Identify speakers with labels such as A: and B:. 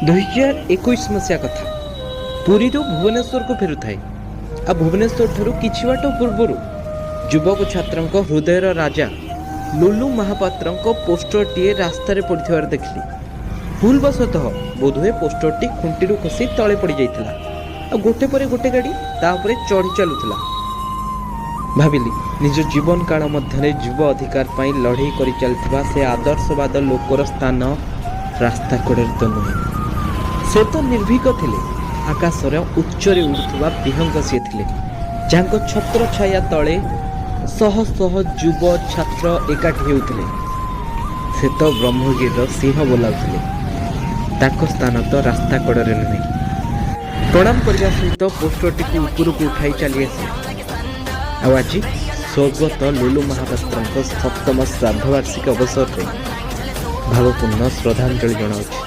A: 2021 ମସିହା କଥା। ପୁରୀରୁ ଭୁବନେଶ୍ୱରକୁ ଫେରୁଥାଏ ଆଉ ଭୁବନେଶ୍ୱର ଠାରୁ କିଛି ବାଟ ପୂର୍ବରୁ ଯୁବକ ଛାତ୍ରଙ୍କ ହୃଦୟର ରାଜା ଲୁଲୁ ମହାପାତ୍ରଙ୍କ ପୋଷ୍ଟରଟିଏ ରାସ୍ତାରେ ପଡ଼ିଥିବାର ଦେଖିଲି। ଭୁଲବଶତଃ ବୋଧହୁଏ ପୋଷ୍ଟରଟି ଖୁଣ୍ଟିରୁ ଖସି ତଳେ ପଡ଼ିଯାଇଥିଲା ଆଉ ଗୋଟେ ପରେ ଗୋଟେ ଗାଡ଼ି ତା ଉପରେ ଚଢ଼ି ଚାଲୁଥିଲା। ଭାବିଲି, ନିଜ ଜୀବନ କାଳ ମଧ୍ୟରେ ଯୁବ ଅଧିକାର ପାଇଁ ଲଢ଼େଇ କରି ଚାଲିଥିବା ସେ ଆଦର୍ଶବାଦ ଲୋକର ସ୍ଥାନ ରାସ୍ତା କଡ଼ରେ ତ ନୁହେଁ। ସେ ତ ନିର୍ଭୀକ ଥିଲେ। ଆକାଶର ଉଚ୍ଚରେ ଉଡ଼ୁଥିବା ବିହଙ୍ଗ ସିଏ ଥିଲେ, ଯାହାଙ୍କ ଛତ୍ର ଛାୟା ତଳେ ଶହ ଶହ ଯୁବ ଛାତ୍ର ଏକାଠି ହେଉଥିଲେ। ସେ ତ ବ୍ରହ୍ମଗିରିର ସିଂହ ବୋଲାଉଥିଲେ। ତାଙ୍କ ସ୍ଥାନ ତ ରାସ୍ତା କଡ଼ରେ ନୁହେଁ। ପ୍ରଣାମ କରିବା ସହିତ ପୋଷ୍ଟରଟିକୁ ଉପରକୁ ଉଠାଇ ଚାଲି ଆସିଲି। ଆଉ ଆଜି ସ୍ୱର୍ଗତ ଲୁଲୁ ମହାପାତ୍ରଙ୍କ ସପ୍ତମ ଶ୍ରାଦ୍ଧବାର୍ଷିକୀ ଅବସରରେ ଭାବପୂର୍ଣ୍ଣ ଶ୍ରଦ୍ଧାଞ୍ଜଳି ଜଣାଉଛି।